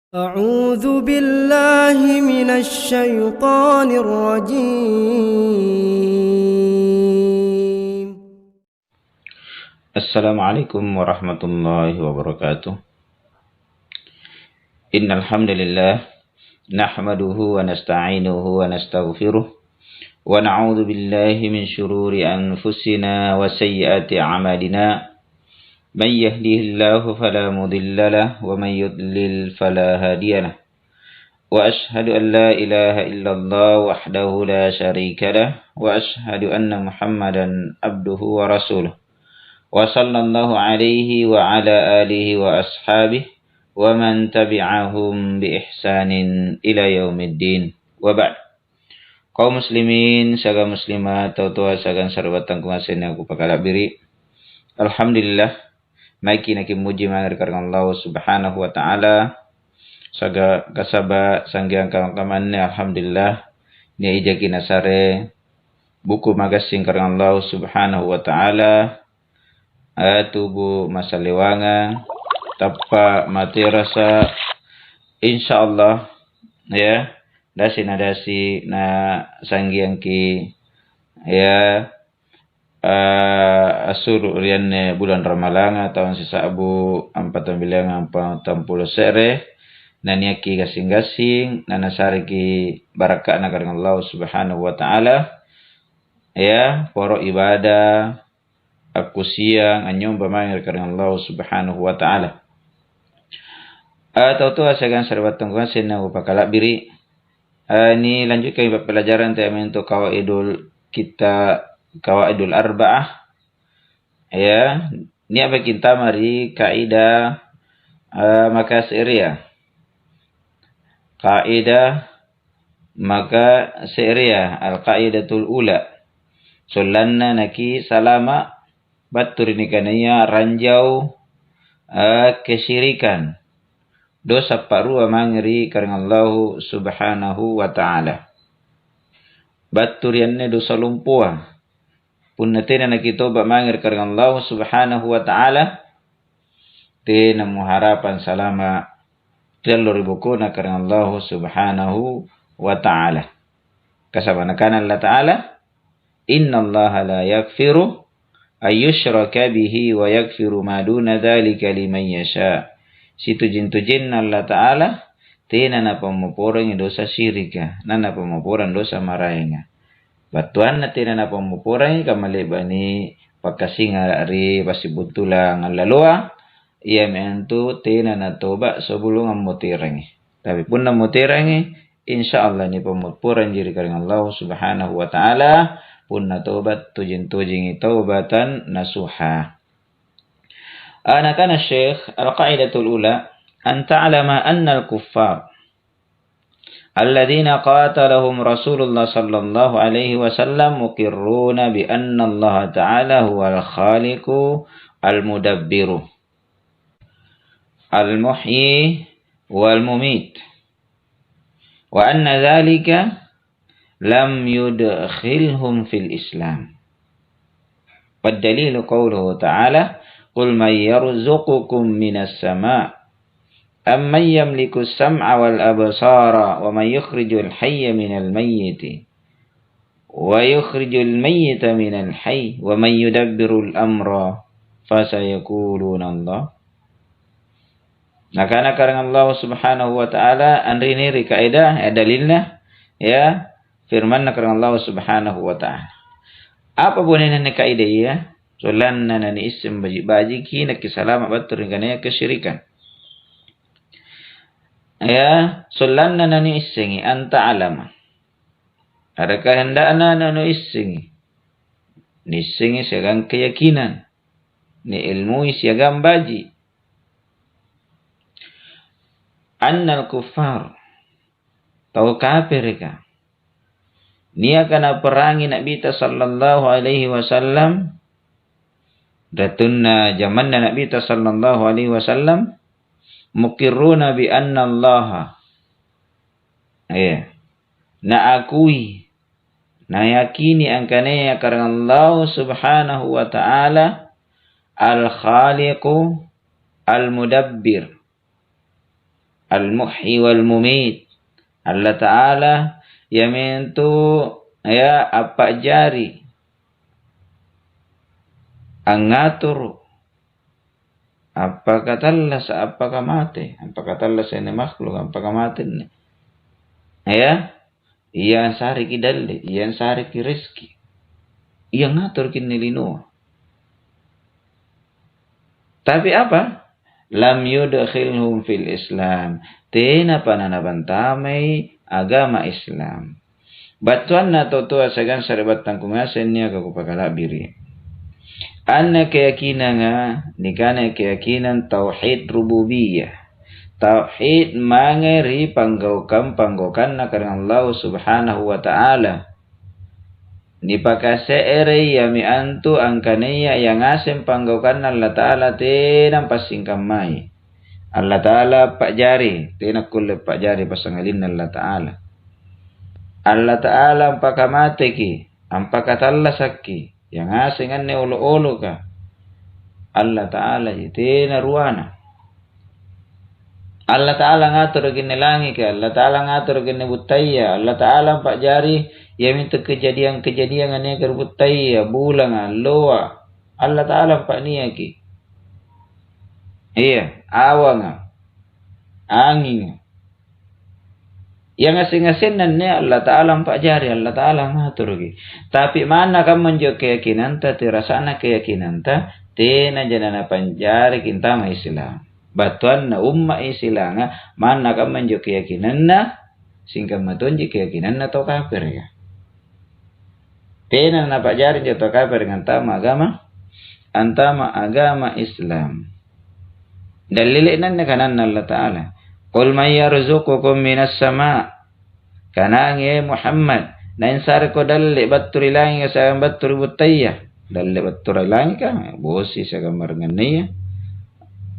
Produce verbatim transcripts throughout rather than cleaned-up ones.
أعوذ بالله من الشيطان الرجيم. السلام عليكم ورحمة الله وبركاته. إن الحمد لله نحمده ونستعينه ونستغفره ونعوذ بالله من شرور أنفسنا وسيئات أعمالنا. من يهده الله فلا مضل له ومن يضلل فلا هادي له. وأشهد أن لا إله إلا الله وحده لا شريك له، وأشهد أن محمدا عبده ورسوله. وصلى الله عليه وعلى آله وأصحابه ومن تبعهم بإحسان إلى يوم الدين. وبعد. Kaum muslimin siagang muslimat, tau toa siagang sari'battangku ngaseng niaka kupakala'biri. Alhamdulillah, maeki nakimuji mange ri karaeng Allahu Subhanahu wa Ta'ala, saga-, kasaba' sanggeang kamma-kamma anne, alhamdulillah, nia' ijaki nasare buku magassing karaeng Allahu Subhanahu wa Ta'ala, eh, tubu masallewangang, tappa' materasa, insyaallah, ya, dasi na dasi nasanggeangki, ya, eh, assulu' ri anne bulang Ramalanga, taung sisa'bu ampa tambilangang ampa tampulo se're, naniakki gassing-gassing, nanasareki barakka'na karaeng Allahu Subhanahu wa Ta'ala, ya, poro ibadah, akkusiang, anynyomba mange ri karaeng Allahu Subhanahu wa Ta'ala. Ah, tau toa siagang sari'battangku ngaseng niaka kupakala'biri. Ah, nilanjutkangi pappelajaranta iamintu Qawaidul Kitta-, Qawaidul Arba'ah. Ya, nia' maki antama ri kaidah, ah, maka se'rea. Kaidah maka se'rea, al-qaidatul ula. Sollanna nakisalama' battu ri nikanaya ranjau, eh, kesyirikan, dosa pa'rua mange ri karaeng Allahu Subhanahu wa Ta'ala. Battu ri anne dosa lompoa, punna tena nakitoba' mange ri karaeng Allahu Subhanahu wa Ta'ala, tena muharapang salama' ri allo ri bokona karaeng Allahu Subhanahu wa Ta'ala. Kasaba' Nakana Allata'ala, "Innallaha la yaghfiru ayyushraka bihi wa yaghfiru ma duna dzalika liman yasha." Sitojeng-tojenna Allata'ala tena Napammoporangi dosa syirika, na Napammoporang dosa maraenga. Battuanna tena Napammoporangi kamma le'ba' nipakkasingara' ri passibuntulang allaloa, iami antu tena natoba' sebelum ammoterangi. Tapi punna ammoterangi, insyaallah nipammopporanji ri karaeng Allahu Subhanahu wa Ta'ala, punna toba' tojeng-tojengi taubatan nasuha. Ah, nakana Syekh, "Al-qaidatul ula, an ta'lama annal kuffar alladzina qatalahum Rasulullah sallallahu alaihi wasallam muqirruna bi anna Allah Ta'ala huwal khaliqu al-mudabbiru, al-muhyi wal mumit. Wa anna dzalika lam yudkhilhum fil Islam. Wad dalilu qauluhu ta'ala, 'Qul man yarzuqukum minas sama', amman yamlikus sam'a wal absara, wa man yukhrijul hayya minal mayyiti, wa yukhrijul mayyita minal hayy, wa man yudabbirul amra, fasayaquluna Allah.'" Nakana karaeng Allahu Subhanahu wa Ta'ala, anrinni ri kaidah, eh, dalilna, ya, firmanna karaeng Allahu Subhanahu wa Ta'ala. Apa bonena anne kaidah iya? Sollanna naniisseng baji'-bajiki, nakisalama' battu ri nikanaya kesyirikan. Ya, sollanna naniissengi, an ta'lama. Adakah hendakna nanuissengi? Niissengi siagang keyakinan, niilmui siagang baji'. Annal kuffar, tau kapereka, niaka naperangi Nabita sallallahu alaihi wasallam, ratunna jamanna Nabita sallallahu alaihi wasallam, muqirruna bi anna Allaha, eh, naakui, nayakini angkanaya karaeng Allahu Subhanahu wa Ta'ala Al-Khaliqu Al-Mudabbir. Al-Muhyi wal Mumit. Allata'ala iamintu, ya, appa'jari, angngatoro', appakatallasa', appakamate, ampakatallasa' anne makhluk, ampakamatenne. Ya, Ia ansareki dalle', Ia ansareki reski', Ia ngatoroki anne linoa. Tapi apa? Lam yudkhilhum fil Islam. Tenapa nanapantamai agama Islam. Battuanna tau toa siagang sari'battangku ngaseng niaka kupakala'biri. Anne keyakinanga nikana keyakinan tauhid rububiyah. Tauhid mange ri panggaukang-panggaukanna karaeng Allahu Subhanahu wa Ta'ala. Nipakase'rei iami antu angkanaya ia ngaseng panggaukanna Allata'ala tena mpassingkammai. Allata'ala pa'jari, tena kulle pa'jari passangalinna Allata'ala. Allata'ala ampakamateki, ampakatallasakki, ia ngaseng anne olo'-oloka. Allata'alaji, tena ruana. Allata'ala ngatoroki anne langika, Allata'ala ngatoroki anne buttaya, Allata'ala ampa'jari iamintu kejadiang-kejadianga niaka ri buttaya, bulanga, alloa, Allata'ala ampa'niaki. Iya, awanga, anginga. Ia ngaseng-ngasenna anne Allata'ala ampa'jari, Allata'ala ngatoroki. Tapi manna kammanjo keyakinanta, terasa'na keyakinanta, tenaja nanapanjariki antama' Islam. Battuanna umma' Islanga, manna kammanjo keyakinanna, singkamma tonji keyakinanna tau kapereka. Tena napa'jari anjo tau kapereka antama' agama, antama' agama Islam. Dalle'na anne kananna Allata'ala, "Qul may yarzuqukum minas sama'." Kanangi, e Muhammad, nainsareko dalle' battu ri langika siagang battu ri buttaya? Dalle' battu ri langika, bosi siagang maraengannaya.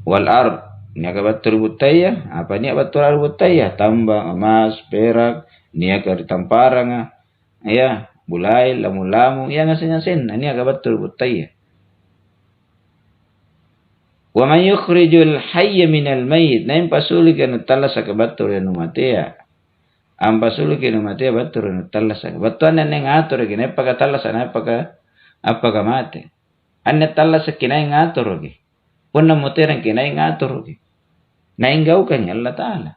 Wal ard, niaka battu ri buttaya? Apa nia' battu ri buttaya? Tambang, emas, perak, niaka ri tamparanga, ya, bulaeng, lamung-lamung, ia ngaseng-ngasenna niaka battu ri buttaya. "Wa may yukhrijul hayya minal mayyit," naimpa suluki anu tallasaka battu ri anu matea. Ampasuluki anu matea battu ri anu tallasaka. Battuanna anne ngatoroki, naippaka tallasa', naippaka, appaka mate. Anne tallasaki naing ngatoroki. Punna muterangki naing ngatoroki. Naing gaukangi Allata'ala.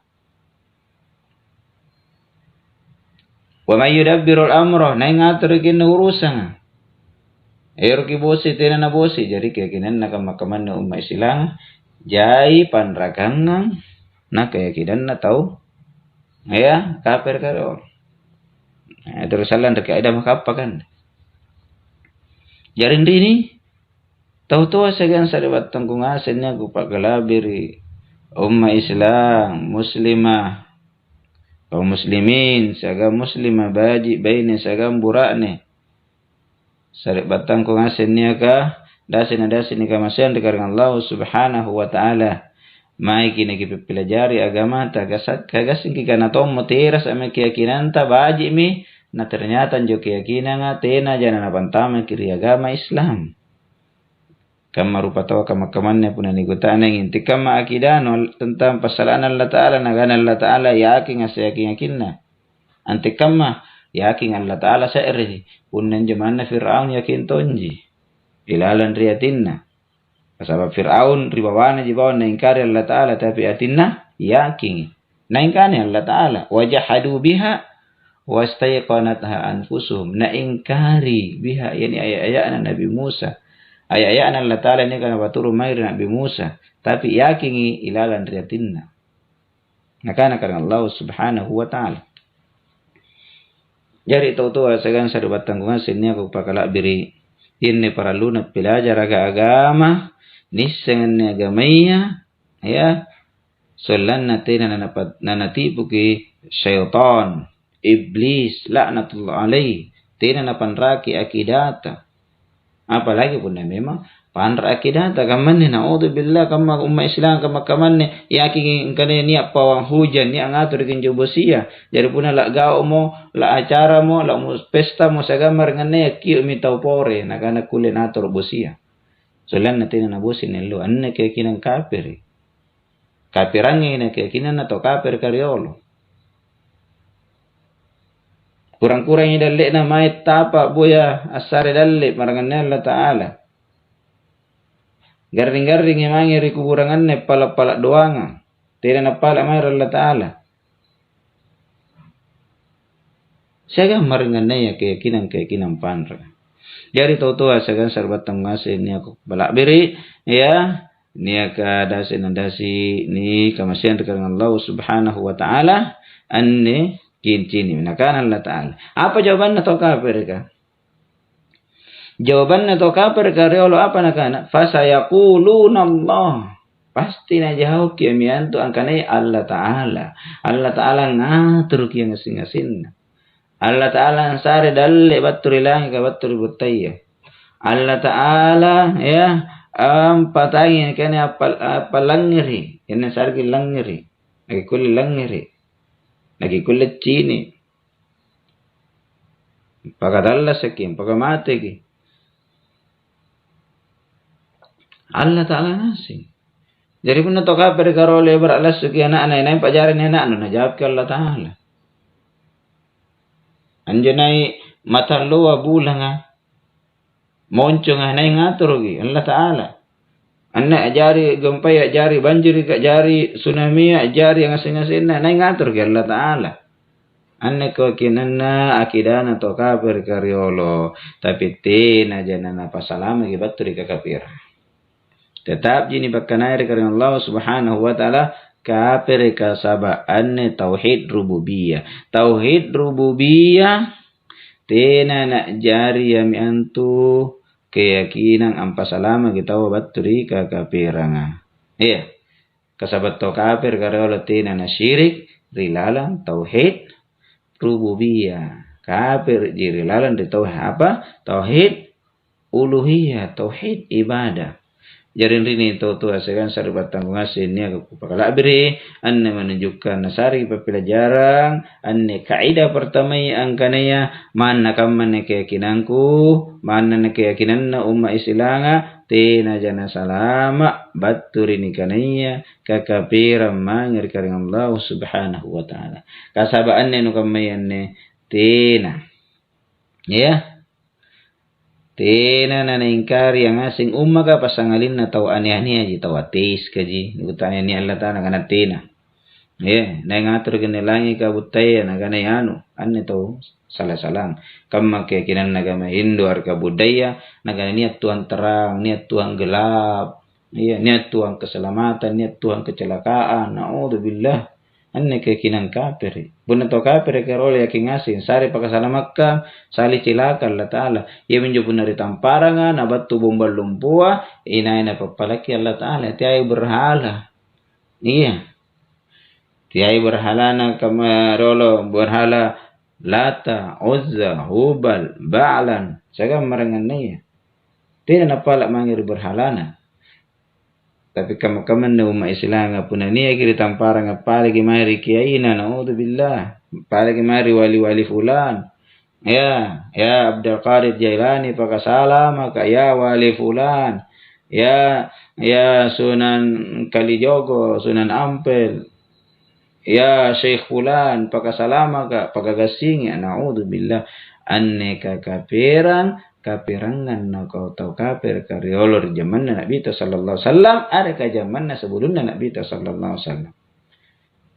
"Wa may yudabbirul amra," naing ngatoroki anne urusanga. Eroki bosi, tena nabosi. Jari keyakinanna kamma-kammanne umma' Islanga, jai panrakangang na keyakinanna tau, ya, kapereka do. Nah, terus sallang ri kaidah makappa kan. Jari rini, Tau toa siagang sari'battangku ngaseng nia' kupa'gala'biri', umma' Islam, muslimah, kaum muslimin, siagang muslimah baji' baine siagang bura'ne. Sari'battangku ngaseng niaka dasi na dasi nikamaseang ri karaeng Allahu Subhanahu wa Ta'ala. Maeki nakipappilajari agamata, kasa-, kagassingki kana tommo terasa'mi keyakinanta, baji'mi, na ternyata anjo keyakinanga tenaja nanapantamaki ri agama Islam. Kamma rupataua kamma-kammanne punna nikuta'nangi, antekamma akidanu al-, tentang passala'na Allata'ala, Nagana Allata'ala, yakinga seyaking-yakinna. Antekamma, yaking Allata'ala se'reji. Punna anjo manna Firaun yaking tonji ilalang ri atinna. Nasaba' Firaun ri bawanaji bawang naingkari Allata'ala, tapi atinna yakingi. Naingkani Allata'ala, "Wa jahadu biha wastaiqanatha anfusuhum." Naingkari biha, yani aya'-aya'na Nabi Musa. Aya'-aya'na Allata'ala niaka Napaturung mae ri Nabi Musa, tapi yakingi ilalang ri atinna. Nakana karaeng Allahu Subhanahu wa Ta'ala. Jari tau toa siagang sari'battangku ngaseng niaka kupakala'biri', inne paralluna pilajaraka agama, nisseng anne agamaya, ya, sollanna tena nanapa-, nanatipuki syaitan, iblis, laknatullah alaihi, tena napanraki akidata. Apalagi punna memang panra' akidata, kammanne, naudzubillah, kamma umma' Islam, kamma-kammanne, yakingi angkanaya nia' pawang hujan, nia' ngatoroki anjo bosia. Jari punna la'gau'mo, la'acaramo, la'mu-, pestamo siagang maraengannaya, kio'mi tau pore, nakana kulle natoro' bosia. Sollanna tena nabosi anne alloa, anne keyakinang kapere'. Kapirangi na keyakinanna tau kapereka riolo. Kurang-kurangi dalle'na mae tapa boya assare dalle' maraengannaya Allata'ala. Garring-garringi mange ri kuburanganna pala'-pala' doangang, tena nappala' mae ri Allata'ala. Siagang maraengannaya keyakinang-keyakinang panrang. Jari tau toa siagang sari'battang ngaseng niaka kupala'biri', ya, niaka dasi na dasi nikamaseang ri karaeng Allahu Subhanahu wa Ta'ala, anne cini-cini. Nakana Allata'ala, apa jawabanna tau kapereka? Jawabanna tau kapereka riolo apa nakana? "Fasayaquluna Allah." Pasti najawabki ami antu angkanaya Allata'ala. Allata'ala ngaturuki angngaseng-ngasenna. Allata'ala ansare dalle' battu ri langika, battu ri buttaya. Allata'ala, ya, ampatangi angkanaya appal-, appalangngeri, anne sareki langngeri. Nakikulle langngeri. Nakikulle cini'. Pakatallasaki, pakamateki. Allata'ala ngaseng. Jari punna tau kapereka riolo ebara' lassuki ana'na, inai pa'jarimi ana'nu, najawabki Allata'ala. Anjo nai' matalloa bulanga, monconga, nai' ngaturuki Allata'ala. Anne a'jari gempai, a'jari banjirika, a'jari tsunamia, a'jari angngaseng-ngasenna, nai' ngaturuki Allata'ala. Anne keyakinanna akidana tau kapereka riolo, tapi tenaja nanapasalamaki battu ri kakapirang. Tetapji nipakkanai ri karaeng Allahu Subhanahu wa Ta'ala kapereka, saba' anne tauhid rububiyah. Tauhid rububiyah tena na'jari iami antu keyakinang ampasalamaki taua battu ri kakapiranga. Iya. Kasaba' tau kapereka riolo tena nasyirik ri lalang tauhid rububiyah. Kapere'ji ri lalang ri tauhid apa? Tauhid uluhiyah, tauhid ibadah. Jari rini tau toa siagang sari'battangku ngaseng niaka kupakala'biri', anne menunjukkan nasareki pappilajarang, anne kaidah pertamaya angkanaya manna kamma anne keyakinangku, manna anne keyakinanna umma' Islanga, tenaja nasalama' battu ri nikanaya kakapirang mange ri karaeng Allahu Subhanahu wa Ta'ala. Kasaba' anne nukammaya anne tena. Ya. Tena nanaingkari angngaseng ummaka, passangalinna tau ane-aneaji, tau ateiskaji, nikuta'nang nia' Allata'ala, nakana tena. Eh, nai' ngaturuki anne langika buttaya, nakanai anu, anne tau sala-salang. Kamma keyakinanna agama Hindu, arka Buddhaya, nakana nia' Tuhan terang, nia' Tuhan gelap, iya, nia' Tuhan keselamatan, nia' Tuhan kecelakaan. Naudzubillah. Anne keyakinang kapere'. Punna tau kapereka riolo yaking ngaseng, sare pakasalamakkang, sare cilaka Allata'ala. Iaminjo punna ri tamparanga, nabattu bombang lompoa, inai napappalaki Allata'ala, teai berhala. Iya. Teai berhalana kamma riolo, berhala Lata, Uzza, Hubal, Ba'lan, siagang maraengannaya. Tena napala' mange ri berhalana. Tapi kamma-kammanne umma' Islanga, punna niaki ri tamparanga, appalaki mae ri kiaina, naudzubillah, appalaki mae ri wali-wali fulan. Ya, ya Abdul Qadir Jailani, pakasalamaka, ya wali fulan, ya, ya Sunan Kalijogo, Sunan Ampel, ya Syekh fulan, pakasalamaka, pakagassingi, naudzubillah. Anne kakaperang, kaperanganna kau tau kapereka riolo ri jamanna Nabita sallallahu alaihi wasallam, areka jamanna sebelumna Nabita sallallahu alaihi wasallam.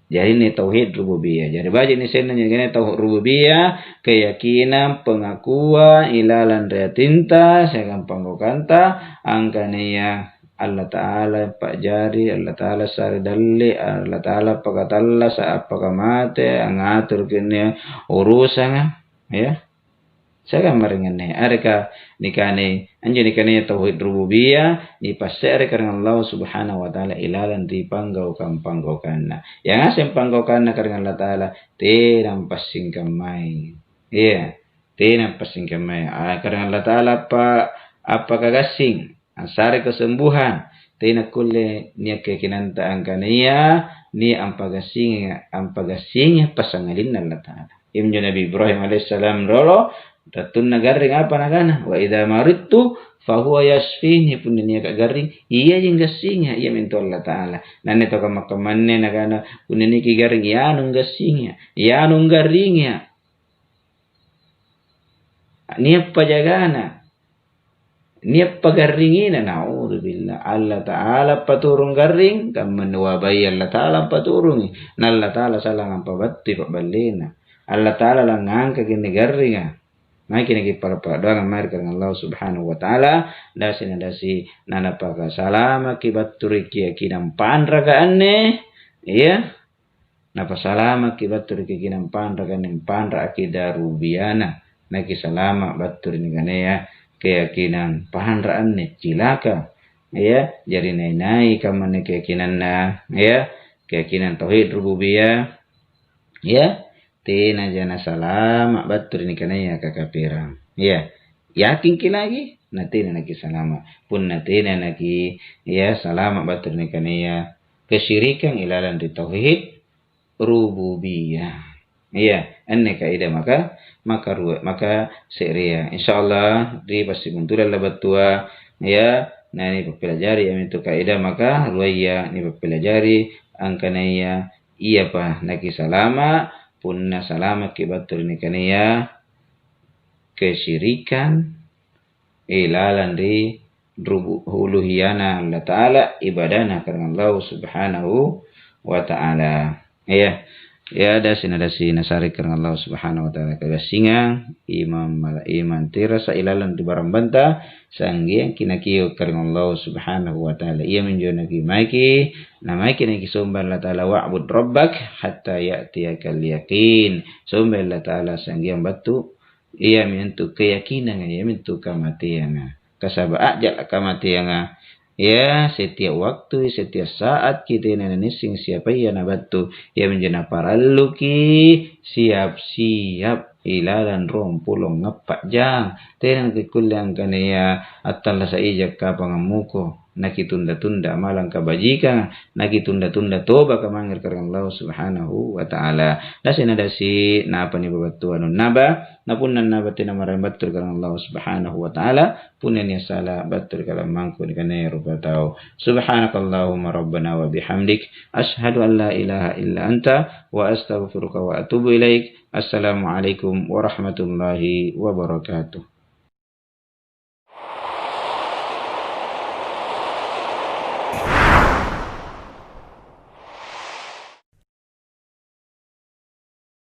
Jari inni tauhid rububiyah. Jari baji' nisenna nyagenna tauhid rububiyah, keyakinang, pengakuan ilalang ri atinta siagang panggaukanta, angkanaya Allata'ala pa'jari, Allata'ala sare dalle', Allata'ala pakatallasa', appakamate, angngaturuki anne urusanga, ya. Siagang maraengannaya, areka nikanai, anjo nikanaya tauhid rububiyah, nipasse're karaeng Allahu Subhanahu wa Ta'ala ilalang ri panggaukang-panggaukanna. Yangaseng panggaukanna karaeng Allata'ala, tena ampassingkammai. Iya, tena ampassingkammai. Ah, karaeng Allata'ala apa, appakagassing. Assare kesembuhan, tena kulle nia' keyakinanta angkanaya nia' ampagassingi, ampagassingi passangalinna Allata'ala. Iaminjo Nabi Ibrahim alaihissalam riolo, Rattunna garring apa nakana? "Wa idza maridtu fahuwa yashfin." Punna niaka garring, iaji ngassinga, iamintu Allata'ala. Nanne tau kamma-kammanne nakana, "Punna niaki garring, ianu ngassinga, ianu nggarringa." Nia' pajagana, nia' pagarringina, naudzubillah. Allata'ala paturung garring, kammanne wabai Allata'ala paturungi. Na Allata'ala sallang ampabattui pa'ballena. Allata'ala langngangkaki anne garringa. Maeki nakippala'-pala' doangang mae ri karaeng Allahu Subhanahu wa Ta'ala, dasi na dasi, nanapakasalamaki battu ri keyakinang panraka anne, iya, napasalamaki battu ri keyakinang panraka anne, panra akidah rububiana, nakisalama' battu ri nikanaya keyakinang panra anne, cilaka. Iya, jari nai-nai kammanne keyakinanna, iya, keyakinang tauhid rububiyah, iya, tenaja nasalama' battu ri nikanaya kakaperang. Iya, yakingki lagi, na tena nakisalama'. Punna tena naki, iya, salama' battu ri nikanaya kesyirikang ilalang ri tauhid rububiyah. Iya, anne kaidah maka, maka rua, maka se'rea. Insyaallah, ri passibuntulang labattua, iya, nanipappilajari iamintu kaidah maka ruaya nipappilajari angkanaya iapa nakisalama', punna salamaki battu ri nikanaya kesyirikan, eh, lalang ri rubu-, uluhiyana Allata'ala, ibadana karaeng Allahu Subhanahu wa Ta'ala. Iya. Ya, dasi na dasi nasare karaeng Allahu Subhanahu wa Ta'ala kagassingang, imang mala-, imang terasa ilalang ri barambanta, sanggeangki nakio' karaeng Allahu Subhanahu wa Ta'ala. Iaminjo nakimaiki, namaiki nakisomba Allata'ala, "Wa'bud rabbak hatta ya'tiyakal yaqin." Sombai Allata'ala sanggeang battu, iamintu keyakinanga, iamintu kamateanga. Kasaba' a'jala kamateanga. Ya, setiap waktu, setiap saatki tena nanisseng siapaya nabattu. Iaminjo naparalluki siap-siap ilalang ruampulo ngappa' jang. Tena nakikkulle angkanaya attallasa' ija kapang ammuko. Nakitunda-tunda amalang kabajikanga, nakitunda-tunda tobaka mange ri karaeng Allahu Subhanahu wa Ta'ala. Dasi na dasi, napa nipabattua nunnaba, na punna naba tena maraeng battu ri karaeng Allahu Subhanahu wa Ta'ala, punna nia' sala battu ri kalammangku nikanaya rupatau. Subhanakallahumma rabbana wa bihamdik, asyhadu an la ilaha illa anta, wa astaghfiruka wa atubu ilaik. Assalamualaikum warahmatullahi wabarakatuh.